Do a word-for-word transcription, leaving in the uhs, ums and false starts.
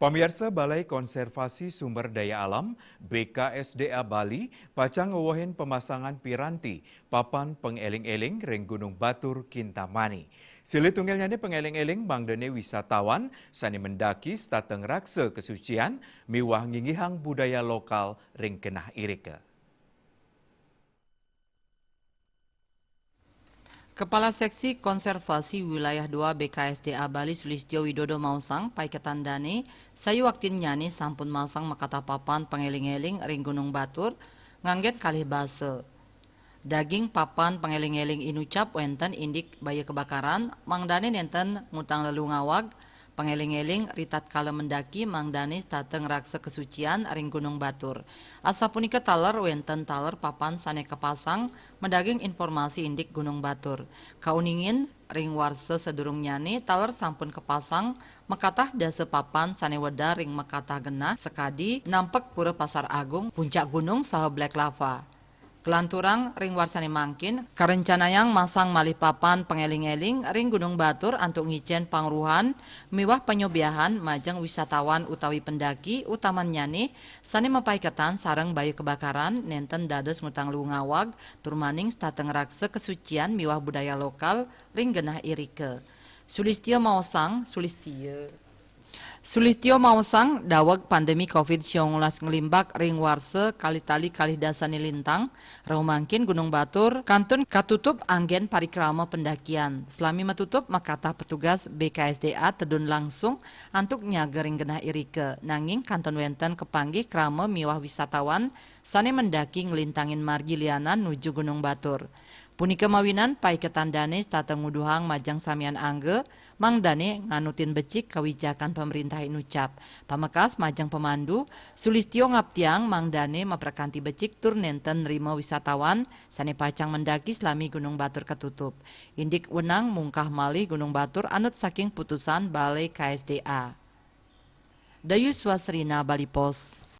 Pamiarsa, Balai Konservasi Sumber Daya Alam, B K S D A Bali, pacang ngewehin pemasangan piranti papan pengeling-eling ring Gunung Batur, Kintamani. Silih tunggilnyane pengeling-eling mangdane wisatawan sane mendaki setata ngraksa kesucian miwah nginggihang budaya lokal ring genah irika. Kepala Seksi Konservasi Wilayah dua B K S D A Bali, Sulistio Widodo, maosang, paiketan dane sayuaktinnyane sampun masang makatah papan pangeling-eling ring Gunung Batur nganggen kalih basa. Daging papan pangeling-eling inucap wenten indik baya kebakaran, mangdane nenten ngutang lelungawag, pangeling-eling ritatkala mendaki mangdane setata ngraksa kesucian ring Gunung Batur. Asapunika taler wenten taler papan sane kapasang madaging informasi indik Gunung Batur. Kauningin, ring warsa sadurungnyane taler sampun kapasang makatah dasa papan sane wedar ring makatah genah sakadi nampek Pura Pasar Agung, Puncak Gunung saha Black Lava. Kalanturang ring warsane mangkin, karencanayang masang malih papan pangeling-eling ring Gunung Batur antuk ngicen pangruhan miwah panyobiahan majeng wisatawan utawi pendaki, utamannyane sane mapaiketan sareng baya kebakaran nenten dados ngutang lungawag tur maning setata ngraksa kesucian miwah budaya lokal ring genah irika. Sulistio maosang, Sulistio. Sulistio maosang, daweg pandemi covid siang welas nglimbak ring warsa kalih tali kalih dasane lintang, rauh mangkin Gunung Batur kantun katutup anggen parikrama pendakian. Salami matutup, makatah petugas B K S D A tedun langsung antuk nyaga ring genah irika, nanging kantun wenten kapanggih krama miwah wisatawan sane mendaki nglintangin margi lianan nuju Gunung Batur. Punika mawinan paiketan dane setata nguduhang majeng samian angga, mangdane nganutin becik kawijakan pamerintah inucap. Pamekas majeng pamandu, Sulistio ngaptiang mangdane maprakanti becik tur nenten nrima wisatawan sane pacang mendaki salami Gunung Batur katutup. Indik wenang mungkah malih Gunung Batur anut saking putusan Balai K S D A. Dayu Swasrina, Bali Post.